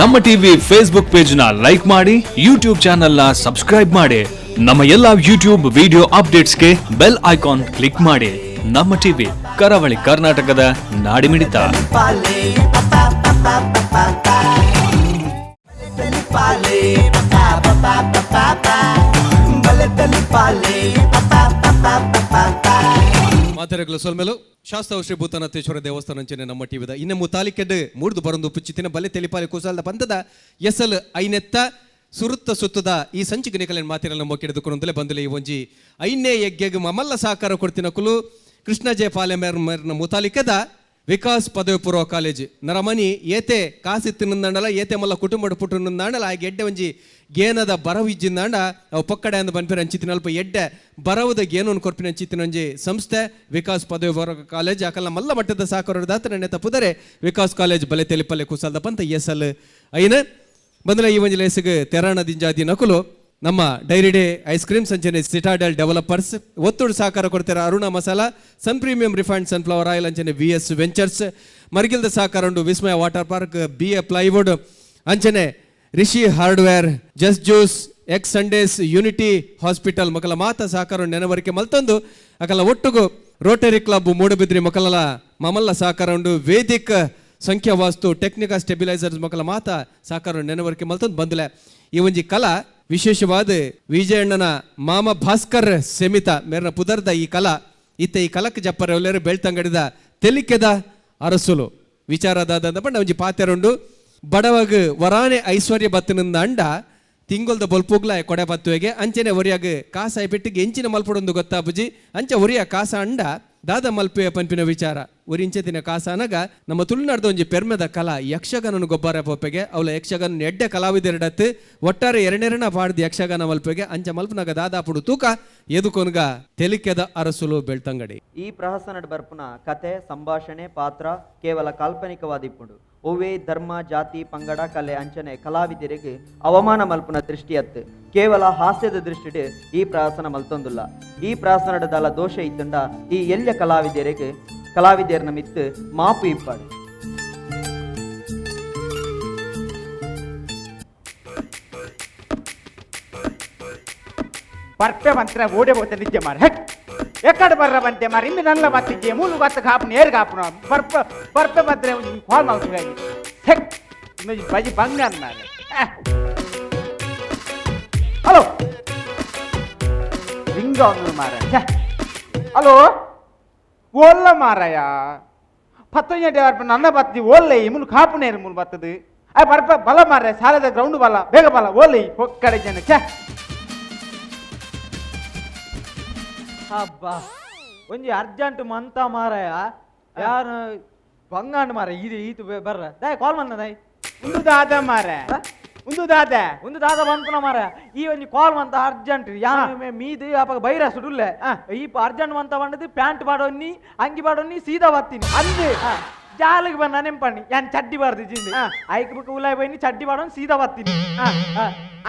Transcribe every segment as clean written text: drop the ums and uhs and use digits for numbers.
ನಮ್ಮ TV Facebook page ನ like ಮಾಡಿ, ಯೂಟ್ಯೂಬ್ ಚಾನೆಲ್ ನ ಸಬ್ಸ್ಕ್ರೈಬ್ ಮಾಡಿ. ನಮ್ಮ ಎಲ್ಲಾ ಯೂಟ್ಯೂಬ್ ವಿಡಿಯೋ ಅಪ್ಡೇಟ್ಸ್ಗೆ ಬೆಲ್ ಐಕಾನ್ ಕ್ಲಿಕ್ ಮಾಡಿ. ನಮ್ಮ ಟಿವಿ, ಕರಾವಳಿ ಕರ್ನಾಟಕದ ನಾಡಿಮಿಡಿತ. ಮಾತೆರೆಗಳ ಸೊಲ್ಮೆಲು. ಶಾಸ್ತಾವು ಶ್ರೀ ಭೂತನಾಥೇಶ್ವರ ದೇವಸ್ಥಾನ ಅಂಚನೆ ನಮ್ಮ ಟಿವಿದ ಇನ್ನು ಮುತಾಲಿಕೆಡ್ ಮೂಡ್ದು ಬರೊಂದು ಪುಚ್ಚಿತಿನ ಬಲೆ ತೆಲಿಪಾಲಿ ಕುಸಾಲ್ದ ಪಂತದ ಎಸಲ್ ಐನೆತ್ತ ಸುರುತ್ತ ಸುತ್ತದ ಈ ಸಂಚಿಕೆ ನಿಕಲೆನ್ ಮಾತಿರಲ್ಲ ಮೊಕ್ಕಿಡಿದುಕೊಂಡಲೇ ಬಂದಲೆ. ಈ ಒಂಜಿ ಐನೇ ಯಜ್ಞಗ್ ಮಮಲ್ಲ ಸಹಕಾರ ಕೊಡ್ತಿನ ಕುಲು ಕೃಷ್ಣ ಜೆ ಪಾಲೆಮೇರ್ ಮೇರ್ನ ಮುತಾಲಿಕದ ವಿಕಾಸ್ ಪದವಿ ಪೂರ್ವ ಕಾಲೇಜ್. ನರಮನಿ ಏತೆ ಕಾಸಿತ್ತಿನಂದಾಂಡಲ, ಏತೆ ಮಲ್ಲ ಕುಟುಂಬದ ಪುಟ್ಟುನಂದಾಂಡಲ, ಆ ಎಡ್ಡೆ ಒಂಜಿ ಗೇನದ ಬರವು ಇಜ್ಜಿಂದಾಂಡ ಅವು ಪೊಕ್ಕಡೆ ಅಂದ್ ಬನ್ಪಿರ ಅಂಚಿತ್ತಿನ ಅಲ್ಪ ಎಡ್ಡೆ ಬರವುದ ಗೇನನ್ನು ಕೊರ್ಪಿನ ಅಂಚಿತ್ತಿನ ಒಂಜಿ ಸಂಸ್ಥೆ ವಿಕಾಸ್ ಪದವಿ ಪೂರ್ವ ಕಾಲೇಜ್. ಅಕಲ್ನ ಮಲ್ಲ ಮಟ್ಟದ ಸಾಕರ ದಾತ್ರ ನೆತ್ತ ಪುದರೆ ವಿಕಾಸ್ ಕಾಲೇಜ್, ಬಲೆ ತೆಲಿಪಲ್ಲೆ ಕುಸಾಲ್ದ ಪಂತ ಎಸ್ ಎಲ್ ಐನ. ಬಂದಲ ಈ ಒಂಜಿ ಲೇಸಿಗೆ ತೆರಾಣ ದಿಂಜಾದಿ ನಕುಲು ನಮ್ಮ ಡೈರಿ ಡೇ ಐಸ್ ಕ್ರೀಮ್ ಸಂಚನೆ ಸಿಟಾಡೆಲ್ ಡೆವಲಪರ್ಸ್, ಒತ್ತುಡು ಸಹಕಾರ ಕೊಡ್ತಾರೆ Aruna masala, Sun premium refined sunflower oil ಅಂಚನೆ ವಿ ಎಸ್ ವೆಂಚರ್ಸ್. ಮರ್ಗಿಲ್ದ ಸಹಕಾರ ಉಂಡು ವಿಸ್ಮಯ water park, B A plywood ಅಂಚನೆ ರಿಷಿ hardware, just juice, X Sundays, unity hospital ಮಕ್ಕಳ ಮಾತ ಸಹಕಾರ ನೆನವರಿಕೆ ಮಲ್ತೊಂದು. ಅಕಲ ಒಟ್ಟುಗು ರೋಟರಿ ಕ್ಲಬ್ ಮೂಡಬಿದ್ರಿ ಮಕ್ಕಳ ಮಮಲ್ಲ ಸಹಕಾರ ಉಂಡು. ವೇದಿಕ್ ಸಂಖ್ಯಾ ವಾಸ್ತು, ಟೆಕ್ನಿಕಲ್ ಸ್ಟೆಬಿಲೈಸರ್ಸ್ ಮಕ್ಕಳ ಮಾತ ಸಹಕಾರ ನೆನವರಿಕೆ ಮಲ್ತೊಂದು. ಬಂದಲೆ ಈ ಒಂಜಿ ಕಲಾ ವಿಶೇಷವಾದ ವಿಜಯಣ್ಣನ ಮಾಮ ಭಾಸ್ಕರ್ ಸೆಮಿತ ಮೇರ್ನ ಪುದರ್ದ ಈ ಕಲಾ ಇತ್ತ. ಈ ಕಲಕ್ ಜಪ್ಪರೆ ಒಲ್ಲೆರು ಬೆಳ್ತಂಗಡಿದ ತೆಲಿಕೆದ ಅರಸುಲು. ವಿಚಾರದಾದ ಪಂಡ ಒಂಜಿ ಪಾತೆರುಂಡು, ಬಡವಗ್ ವರಾನೆ ಐಶ್ವರ್ಯ ಬತ್ತನಿಂದ ಅಂಡ ತಿಂಗೊಲ್ದ ಬೊಲ್ಪುಗ್ಲ ಕೊಡೆ ಪತ್ತುವೆಗೆ. ಅಂಚನೆ ಒರಿಯಾಗ ಕಾಸಾಯಿ ಪೆಟ್ಟಿಗೆ ಎಂಚಿನ ಮಲ್ಪಡೊಂದು ಗೊತ್ತಾಪುಜಿ. ಅಂಚ ಒರಿಯ ಕಾಸ ಅಂಡ ದಾದ ಮಲ್ಪುವೆ ಪನ್ಪಿನ ವಿಚಾರ. ಒರಿಂಚೆ ದಿನ ಕಾಸಾನಗ ನಮ್ಮ ತುಳುನಾಡ್ದ ಒಂಜಿ ಪೆರ್ಮೆದ ಕಲಾ ಯಕ್ಷಗಾನನು ಗೊಬ್ಬರ ಪೋಪೆಗೆ. ಅವಳ ಯಕ್ಷಗಾನ ಎಡ್ಡೆ ಕಲಾವಿದೆರಡತ್ತು ಒಟ್ಟಾರೆ ಎರಡೆರನ ಪಾಡ್ದು ಯಕ್ಷಗಾನ ಮಲ್ಪೆಗೆ. ಅಂಚ ಮಲ್ಪನಾಗ ದಾದಾಪುಡು ತೂಕ ಎದುಕೊನ್ಗ ತೆಲಿಕೆದ ಅರಸುಲು ಬೆಳ್ತಂಗಡಿ. ಈ ಪ್ರಹಸನಡ್ ಬರ್ಪುನ ಕತೆ, ಸಂಭಾಷಣೆ, ಪಾತ್ರ ಕೇವಲ ಕಾಲ್ಪನಿಕವಾದಿಪ್ಪುಂಡು. ಒವ್ವೇ ಧರ್ಮ, ಜಾತಿ, ಪಂಗಡ, ಕಲೆ ಅಂಚನೆ ಕಲಾವಿದರಿಗೆ ಅವಮಾನ ಮಲ್ಪುನ ದೃಷ್ಟಿ ಅತ್ತು. ಕೇವಲ ಹಾಸ್ಯದ ದೃಷ್ಟಿಡ್ ಈ ಪ್ರಹಸನ ಮಲ್ತೊಂದುಲ್ಲ. ಈ ಪ್ರಹಸನದ ದಲ ದೋಷ ಇತ್ತಂಡ ಈ ಎಲ್ಯ ಕಲಾವಿದರಿಗೆ ಕಲಾವಿದರ್ನ ಮಿತ್ತು ಮಾಪು ಇಪ್ಪಾಡು. ಬರ್ಪೆ ಮಂತ್ರ ಓಡೆ ಹೋತ ನಿದ್ದೆ ಮಾರ. ಹೆಕ್ ಎಕ್ಕಡೆ ಬರ್ರ ಬಂತೆ ಮಾರ. ಇನ್ನು ನನ್ನ ಬತ್ತಿದ್ದೆ ಮೂಲು ಬತ್ತ ಕಾಪುನ ಏರ್ ಕಾಪುನ. ಬರ್ಪ ಬರ್ಪೆ ಬಂದ್ರೆ ಕಾಲ್ ಮಾಡ್ತಾರೆ. ಹೆಕ್ ಇನ್ನು ಬಜಿ ಬಂಗ ಮಾರ. ಹಲೋ, ರಿಂಗ ಒಂದು ಮಾರ. ಹಲೋ, ಓಲ್ಲ ಮಾರಾಯ, ಪತ್ತೊಂಜೆ ಬರ್ಪ ನನ್ನ ಬತ್ತಿ ಓಲ್ಲೈ ಮುಲು ಕಾಪುನೇರು ಮುಲು ಬತ್ತದು. ಆ ಬರ್ಪ ಬಲ ಮಾರ, ಸಾಲದ ಗ್ರೌಂಡ್ ಬಲ, ಬೇಗ ಬಲ. ಓಲ್ಲೈ ಹೊಕ್ಕಡೆ ಜನ. ಛೇ. ಅಬ್ಬಾ, ಒಂಜಿ ಅರ್ಜೆಂಟ್ ಮಂತ ಮಾರಾಯ. ಯಾರು ಬಂಗಾಂಡ್ ಮಾರ. ಇದು ಈತು ಬರ್ರ ದಾಯ್ ಕಾಲ್ ಮಂದ ದಾಯ್. ಒಂದು ದಾದ ಮಾರ, ಒಂದು ದಾದ. ಒಂದು ದಾದ ಬಂಪುನ ಮಾರ. ಈ ಒಂಜಿ ಕಾಲ್ ಮಂತ ಅರ್ಜೆಂಟ್ ಯಾನ್ ಮೀದು ಅಪಗ ಬೈರ ಸುಡುಲ್ಲೆ. ಈ ಅರ್ಜೆಂಟ್ ಮಂತ ಬಂಡದು ಪ್ಯಾಂಟ್ ಪಾಡೊನ್ನಿ, ಅಂಗಿ ಪಾಡೊನ್ನಿ, ಸೀದಾ ಬತ್ತೀನಿ. ಅಂದು ಜಾಲಿಗೆ ಬಂದ ನೆಂಪಣ್ಣಿ ಯಾನ್ ಚಡ್ಡಿ ಬಾರ್ದು ಜಿಂದು. ಐಕ್ ಬುಕ್ಕ ಉಲಾಯ್ ಬೈನಿ, ಚಡ್ಡಿ ಪಾಡೊನ್ ಸೀದಾ ಬತ್ತೀನಿ.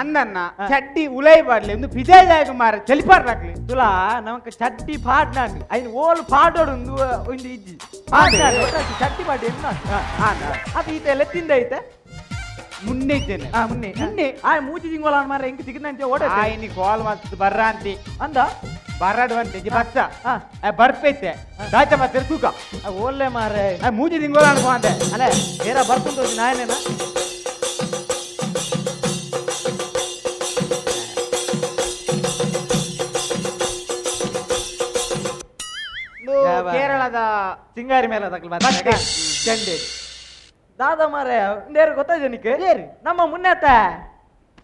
ಅಂದನ್ನ ಚಡ್ಡಿ ಉಲೈ ಬಾಡ್ಲಿ ಒಂದು ಪಿಜಾಯ್ ಜಾಗ ಮಾರ, ಚಲಿಪಾರ್ ಹಾಕ್ಲಿ. ತುಲಾ ನಮಕ್ ಚಡ್ಡಿ ಪಾಡ್ ನಾನು ಐನ್ ಓಲ್ ಪಾಡೋಡು ಒಂದು ಒಂದು ಇಜ್ಜಿ ಪಾಡ್ನಾಡು ಒಟ್ಟಾಸಿ ಚಡ್ಡಿ ಪಾಡಿ ಎನ್ನ ಅದು ಈತ ಎಲ್ಲ ತಿಂದ ಐತೆ. ಮುನ್ನೆ ಇದ್ದೇನೆ. ಆ ಮುನ್ನೆ. ಮುನ್ನೆ. ಆ ಮೂಜಿ ತಿಂಗಳ ಮಾರ ಎಂಕ್ ತಿಗ್ನಂತೆ ಓಡ. ಆಯ್ನಿ ಕಾಲ್ ಮಸ್ತ್ ಬರ್ರ ಅಂತಿ. ಅಂದ. ಬರಡು ಅಂತೆ ಜಿ ಬಸ್ಸ ಬರ್ಪೈತೆ ದಾಚ ಬತ್ತಾರೆ ತೂಕ. ಓಲ್ಲೆ ಮಾರೆ. ಮೂಜಿ ತಿಂಗಳ ಅನ್ಕೋ ಅಂದೆ. ಅಲೆ ಏರ ಬರ್ಕೊಂಡು ನಾಯನೇನಾ? ಇದು ಕೇರಳದ ಸಿಂಗಾರಿ ಮೇಲೆ ತಕಲ್. ಮತ್ತೆ. ಚಂಡೆ ದಾದ ಮಾರೆ ಇಂದೇರು ಗೊತ್ತಾಯ್ತು ನಿಕ್ಕೆ? ಏರು? ನಮ್ಮ ಮುನ್ನೆತ್ತ.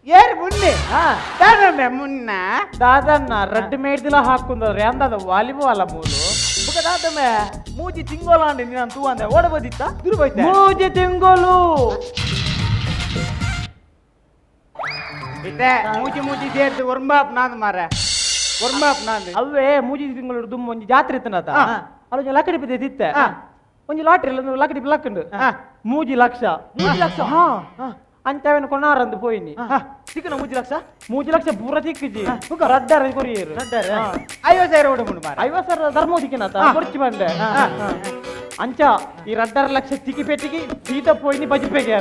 ಏರು ಮುನ್ನೆ? ಹಾ. ದಾದಮ್ಮೆ ಮುನ್ನ. ದಾದನ್ನ ರಡ್ಡು ಮೇಡ್ದಿಲ ಹಾಕುಂದ್ರೆ ಅಂದದ ವಾಲಿಬಾಲ್ ಮೂಲು. ಬುಕ ದಾದಮ್ಮೆ ಮೂಜಿ ತಿಂಗೋಲ ಅಂಡೆ ನೀನು ತೂ ಅಂದೆ ಓಡಬೋದಿತ್ತ ದುರ್ಬೋಯ್ತೆ. ಮೂಜಿ ತಿಂಗಳು. ಇತ್ತೆ ಮೂಜಿ ಮೂಜಿ ಸೇರ್ದು ಒರ್ಂಬಾಪ್ ನಾಂದ್ ಮಾರ, ಒರ್ಂಬಾಪ್ ನಾಂದ್. ಅವೇ ಮೂಜಿ ತಿಂಗಳು ದುಮ್ಮ ಒಂಜಿ ಜಾತ್ರೆ ಇತ್ತನತ. ಅಲ್ಲೊಂಜಿ ಲಕ್ಕಡಿ ಬಿದ್ದೆ ತಿತ್ತೆ. ಒಂಜಿ ಲಾಟ್ರಿ ಲಕ್ಕಡಿ ಲಕ್ಕಂಡು. 3 ಲಕ್ಷ. 3 ಲಕ್ಷ? ಹಾ, ಅಂತವೇನು ಕೊನಾರಂದು ಪೋಯಿನಿ. ಸಿಕ್ಕನ 3 ಲಕ್ಷ? 3 ಲಕ್ಷ ಪೂರ ತಿಕ್ಕಿಜಿ, ರಡ್ಡಾರ ಕೊರಿಯರು. ರಡ್ಡಾರ? 50,000 ಉಡುಮುಂಡು ಮಾರ. 50,000 ಧರ್ಮೋದಿಕ್ಕಿನತ ಕೊರ್ಚಿ ಬಂಡೆ. ಅಂಚ ಈ 2.5 ಲಕ್ಷ ತಿಕ್ಕಿ ಪೆಟ್ಟಿಗೆ ಸೀತಾ ಪೋಯಿನಿ ಬಜಿಪೆಗೆ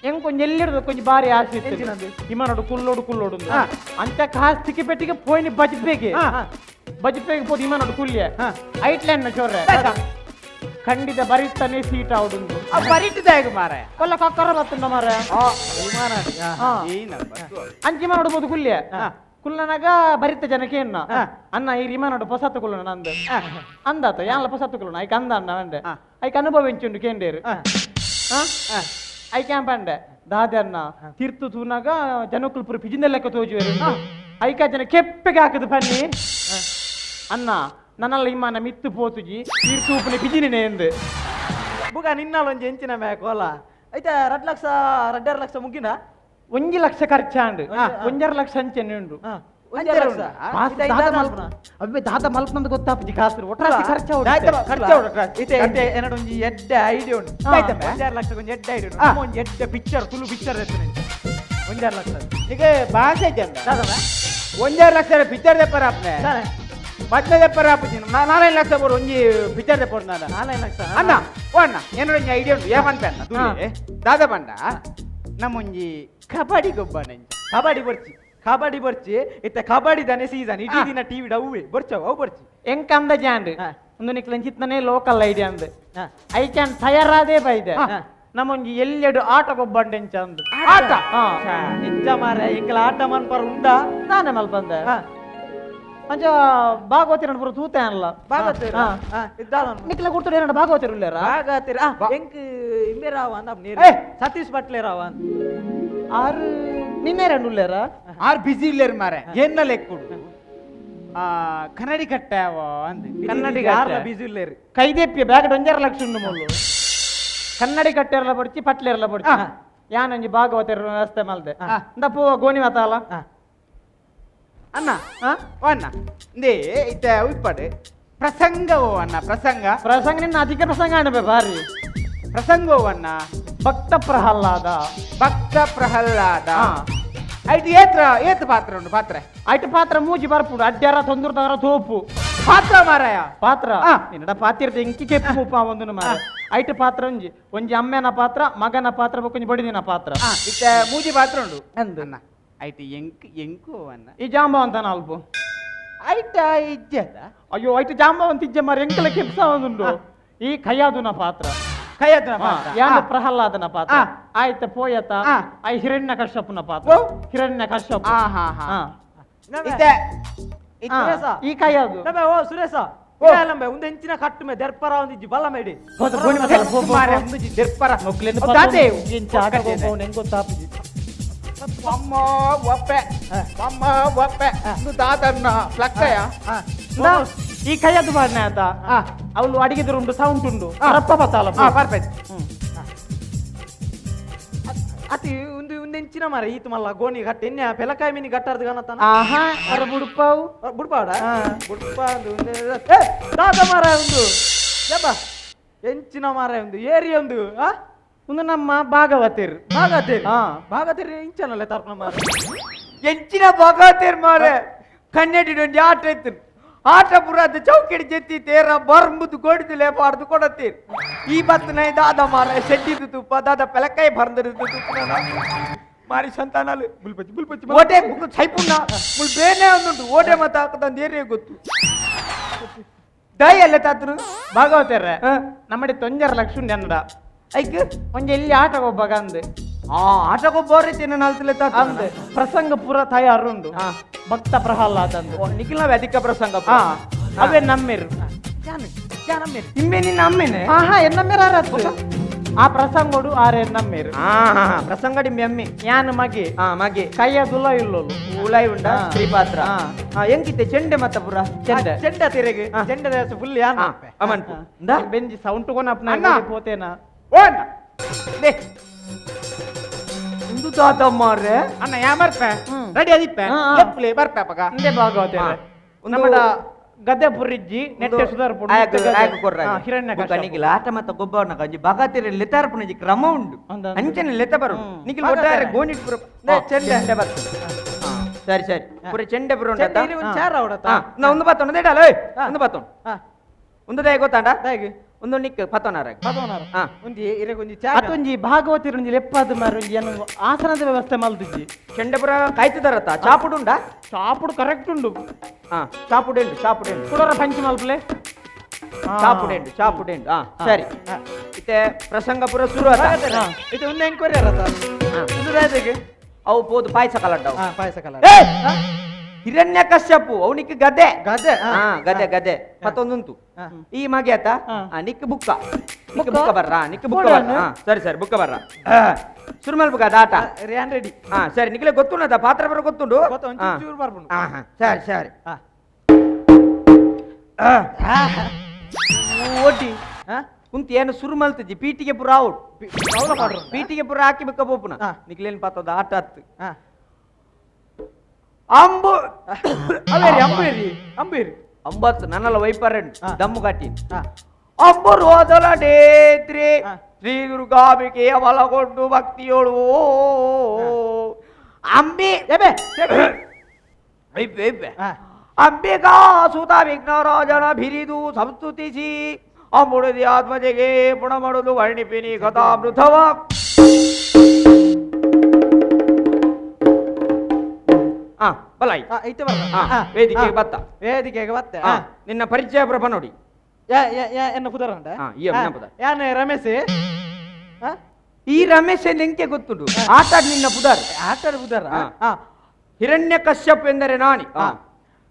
ಹೆಂಗ್ ಕೊಂಚ ಎಲ್ಲಿಡ್ದು ಕೊಂಚ ಬಾರಿ ಆಸೆ ಇತ್ತು ಇಮ್ಮನೋಡು ಕುಲ್ಲೋಡು ಕುಲ್ಲೋಡು ಅಂಚ ಕಾಸು ತಿಕ್ಕಿ ಪೆಟ್ಟಿಗೆ ಪೋಯಿನಿ ಬಜಿಪೆಗೆ ಬಜಿಪೆಗೆ ಪೋದು ಇಮ್ಮನೋಡು ಕುಲ್ಯ ಐಟ್ಲ್ಯಾಂಡ್ ನ ಚೋರ್ರೆ ಖಂಡಿತ ಬರಿತಾನೆ ಸೀಟ್ ಆವುದುಂಡು ಬರಿಟ್ಟದಾಗ ಮಾರಾಯ ಕೊಲ್ಲ ಕಕ್ಕರ ಬತ್ತುಂಡ ಮಾರಾಯ ಅಂಚಿ ನೋಡ್ಬೋದು ಕುಲ್ಯ ಕುಲ್ಲನಾಗ ಬರಿತ ಜನಕ್ಕೆ ಎನ್ನ ಅನ್ನ ಈ ರಿಮಾನೋಡು ಪೊಸತ್ತು ಕುಲ್ಲನ ನಂದು ಅಂದಾತ ಯಾನ್ಲ ಪೊಸತ್ತು ಕುಲ್ಲನ ಐಕ್ ಅಂದ ಅಣ್ಣ ಅಂದೆ ಐಕ್ ಅನುಭವ ಎಂಚುಂಡು ಕೇಂಡೇರು ಐಕ್ ಏನ್ ಪಂಡೆ ದಾದೆ ಅನ್ನ ತೀರ್ತು ತೂನಾಗ ಜನಕ್ಕುಲ್ ಪುರ ಪಿಜಿಂದ ಲೆಕ್ಕ ತೋಜುವೆರು ಐಕ ಜನ ಕೆಪ್ಪೆಗೆ ಹಾಕದು ಬನ್ನಿ ಅನ್ನ ನನ್ನಲ್ಲ ಇಮ್ಮಾನ ಮಿತ್ತು ಪೋತುಜಿ ತೀರ್ತು ಉಪ್ಪುನೆ ಪಿಜಿನೇ ಎಂದು ಬುಗ ನಿನ್ನಾಲೊಂಜಿ ಎಂಚಿನ ಮೇ ಕೋಲ ಐತೆ 2 ಲಕ್ಷ 2.5 ಲಕ್ಷ ಮುಗಿನ 1 ಲಕ್ಷ ಖರ್ಚಾಂಡು 1.5 ಲಕ್ಷ ಅಂಚೆನೆ ಉಂಡು ಅವೇ ದಾದ ಮಲ್ಪನಂದು ಗೊತ್ತಾಪುಜಿ ಕಾಸು ಒಟ್ರಾಸಿ ಖರ್ಚು ಇತ್ತೆ ಇತ್ತೆ ಎನ್ನಡ ಒಂಜಿ ಎಡ್ಡೆ ಐಡಿಯಾ ಉಂಡು 1.5 ಲಕ್ಷ ಒಂಜಿ ಎಡ್ಡೆ ಐಡಿಯಾ ಉಂಡು ಒಂಜಿ ಎಡ್ಡೆ ಪಿಕ್ಚರ್ ತುಳು ಪಿಕ್ಚರ್ ಎತ್ತನೆ 1.5 ಲಕ್ಷ ಈಗ ಭಾಷೆ ಚಂದ 1.5 ಲಕ್ಷ ಪಿಕ್ಚರ್ ದೆಪ್ಪರ ಅಪ್ನೆ ಮತ್ತೆ ದೆಪ್ಪರ ಆಪುಜಿ 4 ಲಕ್ಷ ಬೋಡು ಒಂಜಿ ಪಿಕ್ಚರ್ ದೆಪ್ಪರು ನಾನು 4 ಲಕ್ಷ ಅಣ್ಣ ಓ ಅಣ್ಣ ಏನೋ ಒಂಜಿ ಐಡಿಯಾ ಉಂಡು ಏಮನ್ಪೆ ಅಣ್ಣ ತುಳಿ ದಾದ ಬಂಡ ನಮ್ಮೊಂಜಿ ಕಬಡ್ಡಿ ಗೊಬ್ಬ ನಂಜಿ ಕಬಡ್ಡಿ ಬರ್ಚಿ ಕಬಡ್ಡಿ ಬರ್ಚಿ ಇತ್ತೆ ಕಬಡ್ಡಿ ದನೆ ಸೀಸನ್ ಇಡೀ ದಿನ ಟಿವಿ ಅವುವೆ ಬರ್ಚವು ಅವು ಬರ್ಚಿ ಎಂಕ ಅಂದಾಜೆ ಅಂಡ್ ಒಂದು ನಿಕ್ಲ ಚಿತ್ತನೇ ಲೋಕಲ್ ಐಡಿಯಾ ಅಂದ್ I can ತಯಾರಾದೇ ಬೈದೆ ನಮ್ಮೊಂಜಿ ಎಲ್ಲೆಡು ಆಟ ಗೊಬ್ಬಂಡೆ ಅಂದು ಆಟ ನಿಜ ಮಾರ ಎಂಕಲ ಆಟ ಮನ್ಪರ ಉಂಡಾ ನಾನೇ ಮಲ್ಪಂದೆ ಅಂಚ ಭಾಗವತಿರ ಪೂರ ತೂತೆ ಅನ್ಲ ಭಾಗವತಿರ ನಿಕ್ಲ ಗುರ್ತುಡು ಏನಡ ಭಾಗವತಿರು ಉಲ್ಲೇರ ಭಾಗವತಿರ ಎಂಕ್ ಇಂಬೆ ರಾವ ಅಂದ ನೇರು ಸತೀಶ್ ಭಟ್ಲೆ ರಾವ ಅಂದ ಆರು ನಿನ್ನೆ రెండు ಉಲ್ಲೇರ ಆರ್ ಬಿಸಿ ಇಲ್ಲೇರು ಮಾರೆ ಏನ್ನ ಲೆಕ್ಕುಡು ಆ ಕನ್ನಡಿ ಕಟ್ಟಾವ ಅಂದ್ ಕನ್ನಡಿ ಯಾರ್ಲ ಬಿಸಿ ಇಲ್ಲೇರು ಕೈದೆಪ್ಪಿಯ ಬ್ಯಾಗ್ 1.5 ಲಕ್ಷ ಉಂಡು ಮುಳ್ಳು ಕನ್ನಡಿ ಕಟ್ಟೆರ್ಲ ಬಡ್ಚಿ ಪಟ್ಲೆರ್ಲ ಬಡ್ಚಿ ಯಾನೊಂಜಿ ಭಾಗವತಿರ ವ್ಯವಸ್ಥೆ ಮಲ್ದೆ ಇಂದ ಪೋ ಗೋಣಿ ಮಾತಾಲ ಅಣ್ಣ ಓ ಅಣ್ಣ ಇಂದೇ ಇತ್ತೆ ಉಪ್ಪಾಡು ಪ್ರಸಂಗ ಓ ಅಣ್ಣ ಪ್ರಸಂಗ ಪ್ರಸಂಗ ನಿನ್ನ ಅಧಿಕ ಪ್ರಸಂಗ ಅಣಬೆ ಬಾರಿ ಪ್ರಸಂಗ ಓ ಅಣ್ಣ ಭಕ್ತ ಪ್ರಹ್ಲಾದ ಭಕ್ತ ಪ್ರಹ್ಲಾದ ಐಟ್ ಏತ್ರ ಏತ್ ಪಾತ್ರ ಉಂಡು ಪಾತ್ರ ಐಟ್ ಪಾತ್ರ ಮೂಜಿ ಬರ್ಪುಡು ಅಡ್ಡ್ಯಾರ ತೊಂದುರ್ದವರ ತೋಪು ಪಾತ್ರ ಮಾರಾಯ ಪಾತ್ರ ನಿನ್ನಡ ಪಾತಿರ್ದ ಇಂಕಿ ಕೆಪ್ಪು ಉಪ್ಪ ಒಂದು ಮಾರ ಐಟ್ ಪಾತ್ರ ಒಂಜಿ ಒಂಜಿ ಅಮ್ಮೆನ ಪಾತ್ರ ಮಗನ ಪಾತ್ರ ಬೊಕ್ಕೊಂಜಿ ಬಡಿದಿನ ಪಾತ್ರ ಇತ್ತೆ ಮೂಜಿ ಪಾತ್ರ ಉಂಡು ಅಂದು ಅಣ್ಣ ಐಟ್ ಎಂಕ್ ಎಂಕು ಅಣ್ಣ ಈ ಜಾಂಬವಂತನ ಅಲ್ಪ ಐಟ ಇಜ್ಜದ ಅಯ್ಯೋ ಐಟ್ ಜಾಂಬವಂತ ಇಜ್ಜೆ ಮಾರ ಎಂಕಲ ಕೆಪ್ಸ ಒಂದುಂಡು ಈ ಕೈಯಾದುನ ಪಾತ್ರ ಕೈಯಾದುನ ಪಾತ್ರ ಯಾನ ಪ್ರಹ್ಲಾದನ ಪಾತ್ರ ಆಯ್ತ ಪೋಯತ I ಹಿರಣ್ಯ ಕಶ್ಯಪನ ಪಾತ್ರ ಹಿರಣ್ಯ ಕಶ್ಯಪ ಇತ್ತೆ ಈ ಕೈಯಾದು ಓ ಸುರೇಶ ಒಂದು ಎಂಚಿನ ಕಟ್ಟು ಮೇ ದರ್ಪರ ಒಂದಿಜ್ಜಿ ಬಲ್ಲ ಮೇಡಿ ದರ್ಪರ ಅಮ್ಮ ಒಪ್ಪೆ ಅಮ್ಮ ಒಪ್ಪೆ ದಾದನ್ನ ಪ್ಲಕ್ಕಯ ಈ ಕೈಯದ್ದು ಮಾಡ್ನೆ ಆತ ಅವಳು ಅಡಿಗೆದ್ರು ಉಂಟು ಸೌಂಡ್ ಉಂಟು ರಪ್ಪ ಬತ್ತಾಲ ಪರ್ಫೆಕ್ಟ್ ಅತಿ ಒಂದು ಒಂದು ಎಂಚಿನ ಮಾರ ಈತ ಮಲ್ಲ ಗೋಣಿ ಗಟ್ಟ ಎನ್ನೆ ಪೆಲಕಾಯಿ ಮೀನಿ ಗಟ್ಟಾರ್ದು ಕಾಣತಾನ ಆಹಾ ಅರ ಬುಡ್ಪಾವು ಬುಡ್ಪಾಡ ಬುಡ್ಪ ಒಂದು ದಾದ ಮಾರ ಒಂದು ಯಬ್ಬ ಎಂಚಿನ ಮಾರ ಒಂದು ಏರಿ ಒಂದು ಆ ಒಂದು ನಮ್ಮ ಭಾಗವತಿರ್ ಭಾಗವತಿರ್ ಭಾಗವತಿರ್ ಇಂಚನಲ್ಲ ತರ್ಪಣ ಮಾರ ಎಂಚಿನ ಭಾಗವತಿರ್ ಮಾರೆ ಕನ್ನಡಿಡೊಂದು ಆಟ ಇತ್ತು ಆಟ ಪುರಾದ ಚೌಕಿಡಿ ಜೆತ್ತಿ ತೇರ ಬರ್ಂಬುದು ಕೊಡಿದು ಲೇಪಾಡ್ದು ಕೊಡತ್ತೀರ್ ಈ ಬತ್ತನ ದಾದ ಮಾರ ಶೆಡ್ಡಿದು ತುಪ್ಪ ದಾದ ಪೆಲಕಾಯಿ ಬರ್ಂದಿದ್ದು ತುಪ್ಪ ಮಾರಿ ಸಂತಾನಾಲು ಬುಲ್ಪಚ್ಚಿ ಬುಲ್ಪಚ್ಚಿ ಓಟೆ ಬುಕ್ ಸೈಪುಣ್ಣ ಮುಲ್ ಬೇನೆ ಒಂದುಂಟು ಓಟೆ ಮತ್ತ ಹಾಕದಂದು ಏರಿಯ ಗೊತ್ತು ದಯ ಅಲ್ಲ ತಾತರು ಭಾಗವತಿರ್ರೆ ನಮ್ಮಡಿ 1.5 ಲಕ್ಷ ಉಂಡು ಅನ್ನಡ ಐಕ್ ಒಂಜಿ ಎಲ್ಲಿ ಆಟ ಒಬ್ಬ ಅಂದು ಆ ಆಟಗೊಬ್ಬ ರೀತಿ ನಾಲ್ತಲೆ ತಾತ ಅಂದು ಪ್ರಸಂಗ ಪೂರ ತಯಾರುಂಡು ಭಕ್ತ ಪ್ರಹ್ಲಾದ ಅಂದು ನಿಖಿಲ ಅಧಿಕ ಪ್ರಸಂಗ ಅವೇ ನಮ್ಮೆರು ಇಮ್ಮೆ ನಿನ್ನ ಅಮ್ಮೆನೆ ಆಹಾ ಎನ್ನಮ್ಮೆರ ಆರತ್ತು ಆ ಪ್ರಸಂಗೋಡು ಆರೆ ಎನ್ನಮ್ಮೆರು ಪ್ರಸಂಗಡಿ ಅಮ್ಮೆ ಯಾನು ಮಗೆ ಮಗೆ ಕೈಯದುಲ ಇಲ್ಲೋಲು ಉಲಾಯಿ ಉಂಡ ಸ್ತ್ರೀ ಪಾತ್ರ ಎಂಕಿತ್ತೆ ಚೆಂಡೆ ಮತ್ತ ಪುರ ಚೆಂಡೆ ಚೆಂಡ ತಿರುಗಿ ಚೆಂಡೆ ಫುಲ್ ಯಾನ್ ಅಮನ್ಪು ಬೆಂಜಿ ಸೌಂಡ್ ಕೊನ ಪೋತೇನಾ ಓ ಅಣ್ಣ ಲೇ ಒಂದು ತಾತ ಮಾರ್ರೆ ಅಣ್ಣ ಯಾ ಬರ್ಪೆ ರೆಡಿ ಅದಿಪ್ಪೆ ಲೆಪ್ಲೆ ಬರ್ಪೆ ಅಪಗ ಇಂದೆ ಭಾಗವತಿರ್ರೆ ನಮ್ಮಡ ಗದ್ದೆ ಪುರಿಜ್ಜಿ ನೆಟ್ಟೆ ಸುಧಾರ್ ಪುಡಿ ಹಿರಣ್ಯ ನಿಖಿಲ ಆಟ ಮತ್ತ ಗೊಬ್ಬರನ ಕಂಜಿ ಬಗಾತಿರ ಲೆತಾರ್ಪುನಜಿ ಕ್ರಮ ಉಂಡು ಅಂಚನೆ ಲೆತ ಬರು ನಿಖಿಲ್ ಒಟ್ಟಾರೆ ಗೋಣಿಟ್ ಪುರ ಚೆಂಡೆ ಬರ್ತದೆ ಸರಿ ಸರಿ ಪುರ ಚೆಂಡೆ ಪುರ ಉಂಟು ಚಾರ ನಾ ಒಂದು ಬಾತೋಣ ದೇಡಲ್ಲ ಒಂದು ಬಾತೋಣ ಉಂದದಾಯ ಗೊತ್ತಾಂಡ? ದಾಯೆಗ್? ಒಂದು ನಿಕ್ ಪತ್ತೊನಾರ. ಪದವನಾರ. ಹಾ. ಒಂಜಿ ಇರೆಗ್ ಒಂಜಿ ಚಾ. ಅತ್ತೊಂಜಿ ಭಾಗವತಿರು ಒಂಜಿ ಲೆಪ್ಪಾದ ಮಾರ ಒಂಜಿ ಏನು ಆಸನದ ವ್ಯವಸ್ಥೆ ಮಲ್ತಿಜ್ಜಿ. ಚೆಂಡಪುರ ಕಾಯ್ತದಾರತ್ತ ಚಾಪುಡುಂಡ? ಚಾಪುಡು ಕರೆಕ್ಟ್ ಉಂಡು. ಹಾ, ಚಾಪುಡೆಂಡು ಚಾಪುಡೆಂಡು. ಕುಡರ ಪಂಚಿ ಮಲ್ಪಲೆ. ಚಾಪುಡೆಂಡು ಚಾಪುಡೆಂಡು. ಹಾ ಸರಿ, ಇತ್ತೆ ಪ್ರಸಂಗ ಪೂರ ಶುರು ಆತ. ಇದು ಒಂದು ಎಂಕ್ವೈರಿ ಅರತ. ಒಂದು ದಾಯೆಗ್? ಅವು ಪೋದು ಪಾಯಸ ಕಲಡ್ಡವು. ಹಾ, ಪಾಯಸ ಕಲಡ. ಹಿರಣ್ಯ ಕಶ್ಯಪು ಅವನಿಗೆ ಗದೆ. ಗದೆ. ಹಾ, ಗದೆ ಗದೆ ಮತ್ತೊಂದುಂಟು. ಈ ಮಗೆ ಆತ. ನಿಕ್ ಬುಕ್ಕ, ನಿಕ್ ಬುಕ್ಕ ಬರ್ರ, ನಿಕ್ ಬುಕ್ಕ ಬರ್ರ. ಸರಿ ಸರಿ, ಬುಕ್ಕ ಬರ್ರ. ಸುರುಮಲ್ ಬುಕ್ಕ ಆಟ. Ran ready. ಹಾ ಸರಿ, ನಿಕ್ಲೆ ಗೊತ್ತುಂಡದ ಪಾತ್ರ ಬರ ಗೊತ್ತುಂಡು. ಗೊತ್ತು, ಒಂಚೂರು ಚೂರು ಬರ್ಪುಂಡು. ಹಾ ಸರಿ ಸರಿ. ಓಟಿ ಕುಂತಿ ಏನು ಸುರು ಮಲ್ತಜಿ ಪೀಟಿಗೆ ಪೂರ ಔಟ್. ಪೀಟಿಗೆ ಪೂರ ಹಾಕಿ ಬುಕ್ಕ ಪೋಪುನ. ನಿಕ್ಲೇನ್ ಪಾತ್ರದ ಆಟ ಅತ್ತು. ಅಂಬು ಅವೇರಿ ಅಂಬೇರಿ ಅಂಬೇರಿ. ಅಂಬತ್ತು ನನ್ನಲ್ಲ ವೈಪರೆಂಡ್ ದಮ್ಮು ಕಟ್ಟಿ ಅಂಬು ರೋದಲ ಡೇತ್ರಿ ಶ್ರೀ ದುರ್ಗಾಂಬಿಕೆಯ ಬಲಗೊಂಡು ಭಕ್ತಿಯೋಳು ಅಂಬಿ ಅಂಬಿಕಾ ಸುತ ವಿಘ್ನರಾಜನ ಬಿರಿದು ಸಂಸ್ತುತಿಸಿ ಅಂಬುಡದಿ ಆತ್ಮಜೆಗೆ ಪುಣ ಮಾಡುದು ವರ್ಣಿಪಿನಿ ಕಥಾಮೃತವ. ವೇದಿಕೆಗೆ ಬತ್ತ. ವೇದಿಕೆಗೆ ಬತ್ತ. ನಿನ್ನ ಪರಿಚಯ ಪ್ರಭ ನೋಡಿ. ಎನ್ನ ಪುದರ್ ಉಂಟ? ಯಾನೆ ರಮೇಶ್. ಈ ರಮೇಶ್ ನಿಂಗೆ ಗೊತ್ತುಂಟು. ಆಟ ನಿನ್ನ ಪುದರ್. ಆಟ ಪುದರ್. ಹಿರಣ್ಯ ಕಶ್ಯಪ್ ಎಂದರೆ ನಾನಿ.